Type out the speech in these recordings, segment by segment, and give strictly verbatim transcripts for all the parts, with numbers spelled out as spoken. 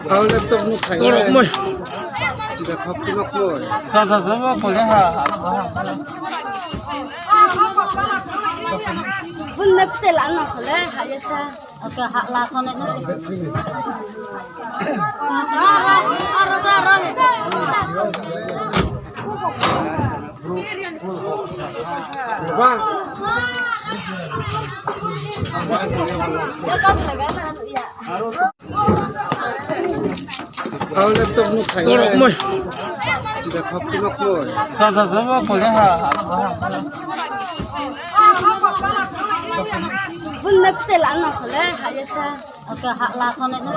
Ang laptop no khai. Korokmoi. Dekhok chino koi. Sa sa sa ma koi ha. Bun na pte la no khole ha ya sa. Oke, ha la khone no. Ang laptop no khai. Korokmoi. Dekhok chino koi. Sa sa sa ma koi ha. Bun na pte la no khole ha ya sa. Oke, ha la khone no.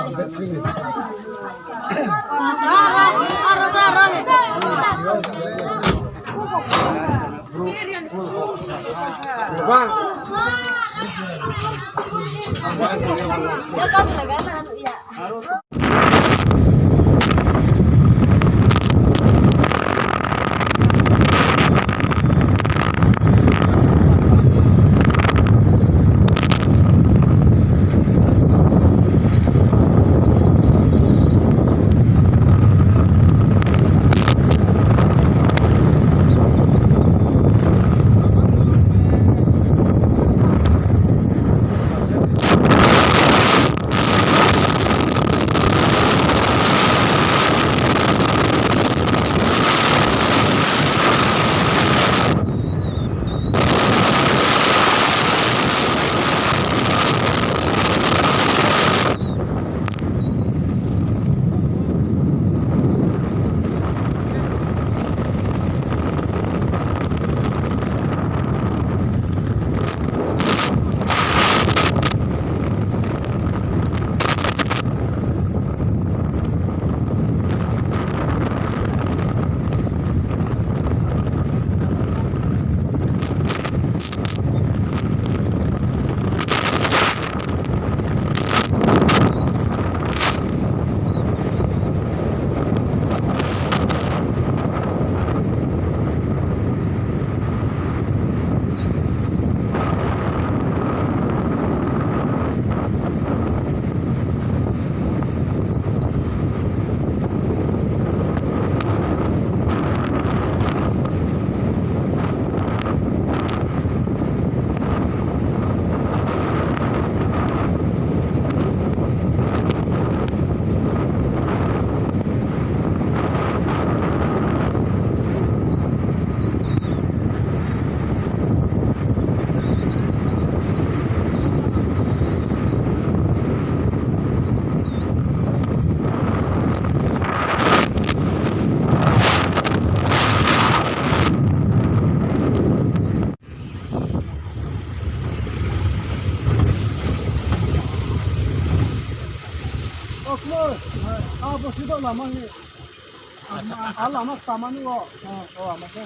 Okmo, abo sido lama ni. A lama tama ni o. O, ama ko.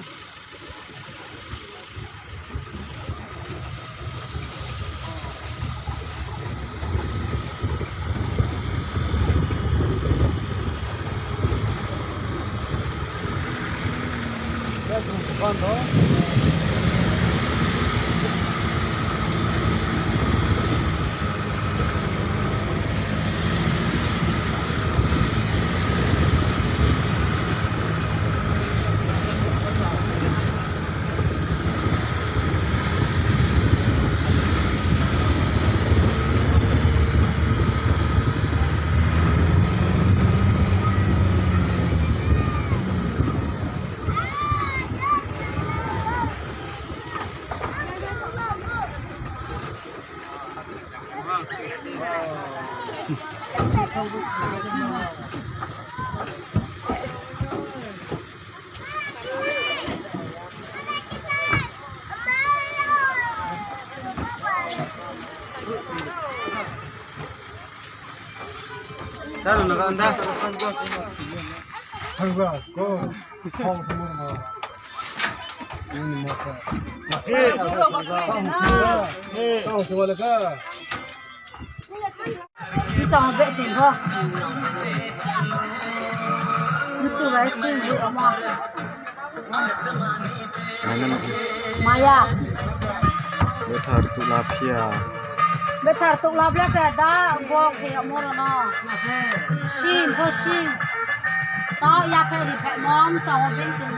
Ni tong be tin ho. Ni chu lai si ni ama. Maya. Bethar tu lapia. Bethar tuk la ble khe da bo khe yagmo rao no. Sim, bo sim. Tao ya phe ri phe mom, chao beng sim.